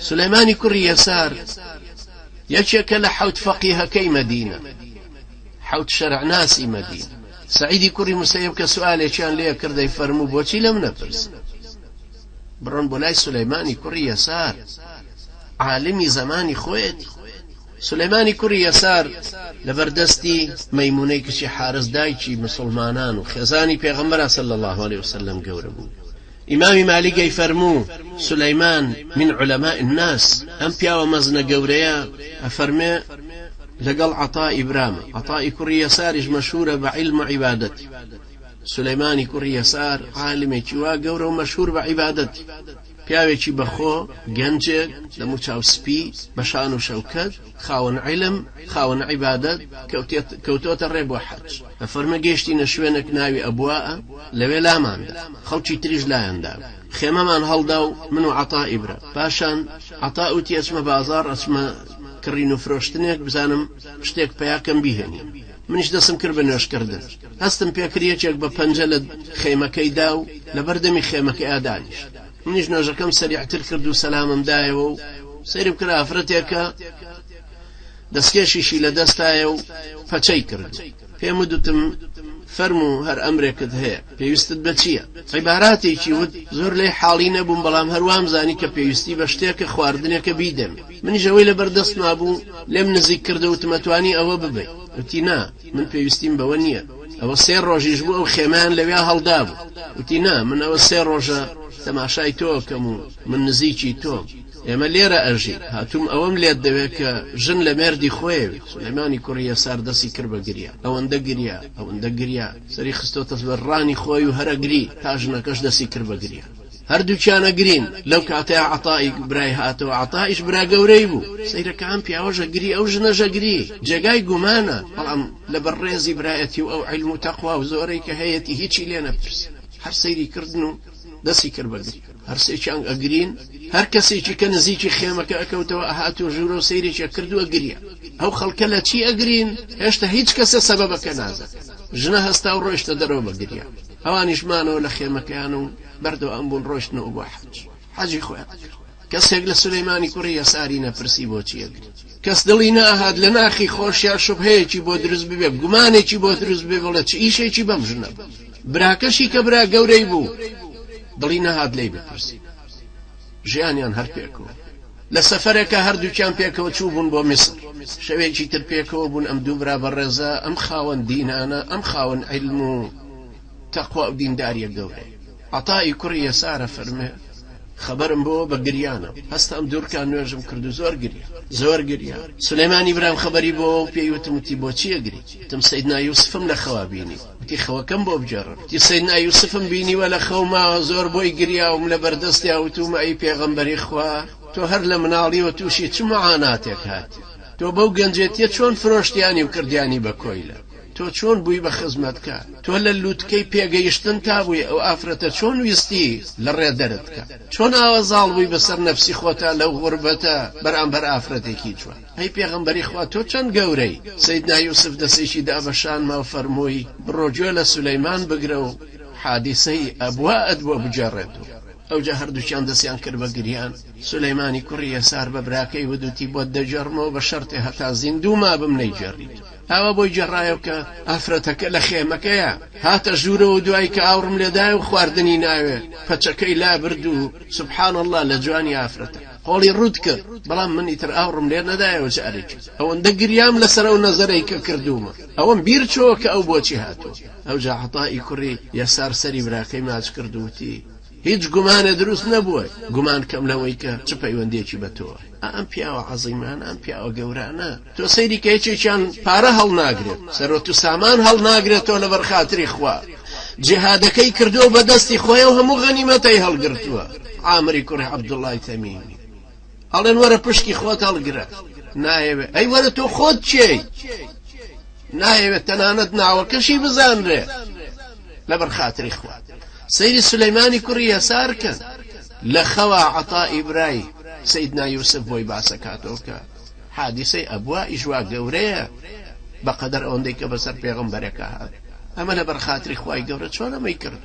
سولەیمانی کوڕی یەسار یەکێکە لە حەوت فەقیهەکەی مەدینە، حەوت شەرعناسی مەدینە. سەعیدی کوڕی موسەیەب کە سوالێکیان لێ کرد دەیفەرموو بۆچی لەم نەپرسن؟ بڕۆن بۆ لای سولەیمانی کوڕی یەسار، عالمی زەمانی خۆیەتی. سولەیمانی کوڕی یەسار لەبەر دەستی مەیمونەی کچی حارس دایکی مسوڵمانان و خێزانی پێغەمبەرا صلی اللە علیه وسلم گەورە بوو. ئیمامی مالیک ئەیفەرموو، سولەیمان من علماء الناس، ئەم پیاوە مەزنە گەورەیە ئەفەرمێ لەگەڵ عەتائی برامە، عەتائی کوڕی یەساریش مەشهورە بە عیلم و عیبادەت. سولەیمانی کوڕی یەسار عالمێکی وا گەورە و مەشهور بە عیبادەت. پیاوێکی بەخۆ، گەنجێک، دەموچاو سپی، بە شان و شەوکەت، خاوەن عیلم، خاوەن عیبادەت، کەوتۆتە ڕێ بۆ حەج. ئەفەرمێ گەیشتینە شوێنێک ناوی ئەبواء، لەوێ لاماندا، خەڵکی تریش لایاندا بوو. خێمەمان هەڵدا و من و عەتائی برا. پاشان عەتا وتی ئەچمە بازاڕ، ئەچمە کڕین و فرۆشتنێک، بزانم شتێک پەیا کەم بیهێنین. منیش دەستم کرد بە نوێژکردن. هەستم پێکرد یەکێک بە پەنجە لە خێمەکەی دا و لەبەر دەمی خێمەکەیا دانیشت. منیش نوێژەکەم سەریعتر کرد و سەلامم دایەوە و سەیرم کرد ئافرەتێکە دەستکێشیشی لە دەستایە و پەچەی کرد. پێم وتم فەرموو هەر ئەمرێکت هەیە، پێویستت بە چییە؟ عیباراتێکی وت، زۆر لێی حاڵی نەبووم، بەڵام هەر وامزانی کە پێویستی بە شتێکە، خواردنێکە بیدەمێ. منیش ئەوەی لەبەر دەستما بوو لێم نزیک کردەوە وتم ئەتوانی ئەوە ببەی؟ وتی نا، من پێویستیم بەوە نییە. ئەوە سێ ڕۆژیش بوو ئەو خێمەیان لەویا هەڵدابوو. وتی نا، من ئەوە سێ ڕۆژە تەماشای تۆ ئەکەم و من نزیکی تۆم. ئێمە لێرە ئەژین. هاتووم ئەوەم لێت دەوێ کە ژن لە مێردی خۆیەوی. سولەیمانی کوڕی یەسار دەستی کرد بە گریان. ئەوەندە گریا، ئەوەندە گریا، سەری خستۆتە بەر ڕانی خۆی و هەر ئەگری، تا ژنەکەش دەستی کرد بە گریان. هەردووکیان ئەگرین. لەو کاتەیا عەتائی برای هاتەوە، عەتائیش برا گەورەی بوو. سەیرەکە ئەم پیاوەش ئەگری، ئەو ژنەش ئەگری. جێگای گومانە، بەڵام لەبەر ڕێزی برایەتی و ئەو عیلم و تەقوا و زۆرەی کە هەیەتی هیچی لێ نەپرسی. هەر سەیری کردن و دەستی کرد بە گریان. هەرسێکیان ئەگرین، هەر کەسێکی کە نزیکی خێمەکە ئەکەوتەوە ئەهاتوە ژوورەوە سەیرێکی ئەکرد و ئەگریا. ئەو خەڵکە لە چی ئەگرین؟ هێشتا هیچ کەسێ سەبەبەکە نازانێ. ژنە هەستا و ڕۆیشتە دەرەوە بە گریان. ئەوانیش مانەوە لە خێمەکەیان و بەردەوام بوون ڕۆیشتنەوە بۆ حەج. حەجی خۆیان کرد. کەسێک لە سولەیمانی کوڕی یەساری نەپرسی بۆچی ئەگری. کەس دڵی نەئەهات لە ناخی خۆشیا شوبهەیەکی بۆ دروست ببێ، گومانێکی بۆ دروست ببێ بڵێ چ ئیشێکی بەم ژنە بوو. براکەشی کە برا گەورەی بوو دڵی نەهات لێی بپرسی. ژیانیان هەر پێکەوە. لە سەفەرێکا هەردووکیان پێکەوە چووبوون بۆ میسر. شەوێکی تر پێکەوە بوون ئەم دوو برا بەڕێزە، ئەم خاوەن دینانە، ئەم خاوەن عیلم و تەقوا و دینداریە گەورەیە. عەتائی کوڕی یەسار ئەفەرموێ، خەبەرم بۆوە بە گریانەوە، هەستام دوو ڕکات نوێژم کرد و زۆر گریام، زۆر گریام. سولەیمانی برام خەبەری بۆوە و پێی وتم، وتی، بۆچی ئەگری؟ وتم، سەیدنا یوسفم لە خەوا بینی. وتی، خەوەکەم بۆ بگێڕەرەوە. وتی، سەیدنا یوسفم بینیوە لە خەوما، زۆر بۆی گریاوم، لە بەردەستیا وتوومە، ئەی پێغەمبەری خوا، تۆ هەر لە مناڵیەوە تووشی چ معاناتێک هاتی؟ تۆ بەو گەنجێتیە چۆن فرۆشتیانی و کردیانی بە کۆیلە؟ تۆ چۆن بووی بە خزمەتکار؟ تۆ لە لوتکەی پێگەیشتن تا بووی ئەو ئافرەتە چۆن ویستی لە ڕێ دەرت کا؟ چۆن ئاوا زاڵ بووی بەسەر نەفسی خۆتا لەو غوربەتە بەرامبەر ئافرەتێکی جوان؟ ئەی پێغەمبەری خوا تۆ چەند گەورەی؟ سەیدنا یوسف دەسێکی دا بە شانما و فەرمووی، بڕۆ گوێ لە سولەیمان بگرە و حادیسەی ئەبوائت بۆ بگێڕێتەوە. ئەوجا هەردووکیان دەستیان کرد بە گریان، سولەیمانی کوڕی یەسار بە براکەی وت، وتی، بۆت دەگێڕمەوە بە شەرتێ هەتا زیندوو مابم نەیگێڕیتەوە. ئاوا بۆی گێڕایەوە کە ئافرەتەکە لە خێمەکەیە، هاتە ژوورەوە و دوای کە ئاوڕم لێدایە و خواردنی ناوێ، پەچەکەی لابرد و سبحان اللە لە جوانی ئافرەتەکە قۆڵی ڕووت کرد، بەڵام من ئیتر ئاوڕم لێ نەدایەوە جارێکی تر، ئەوەندە گریام لەسەر ئەو نەزەرەی کە کردوومە، ئەوەم بیر چۆوە کە ئەو بۆچی هاتووە. ئەوجا عەتائی کوڕی یەسار سەری براکەی ماچ کرد و وتی، هیچ گومانێ دروست نەبووە گومان کەم لەوەی کە چ پەیوەندیەکی بە تۆوە هەیە. ئەم پیاوە عەزیمانە، ئەم پیاوە گەورانە، تۆ سەیری کە یەکێکیان پارە هەڵناگرێت، سەرۆت و سامان هەڵناگرێت، تۆ لەبەر خاتری خوا جیهادەکەی کردووە بە دەستی خۆی و هەموو غەنیمەتەی هەڵگرتووە. عامری کوڕی عەبدوڵڵای تەمیمی ئەڵێن وەرە پشکی خۆت هەڵگرە، نایەوێ. ئەی وەرە تۆ خۆت کێی؟ نایەوێت تەنانەت ناوەکەشی بزانرێ لەبەر خاتری خوا. سەیری سولەیمانی کوڕی یەسار کەن لە خەوا عەتائی برای سەیدنا یوسف بۆی باسەکاتەوە کە حادیسەی ئەبوا ئیش وا گەورەیە بەقەدەر ئەوەندەی کە بەسەر پێغەمبەرەکە هات. ئەمە لەبەر خاتری خوای گەورە چۆن ئەمەی کرد؟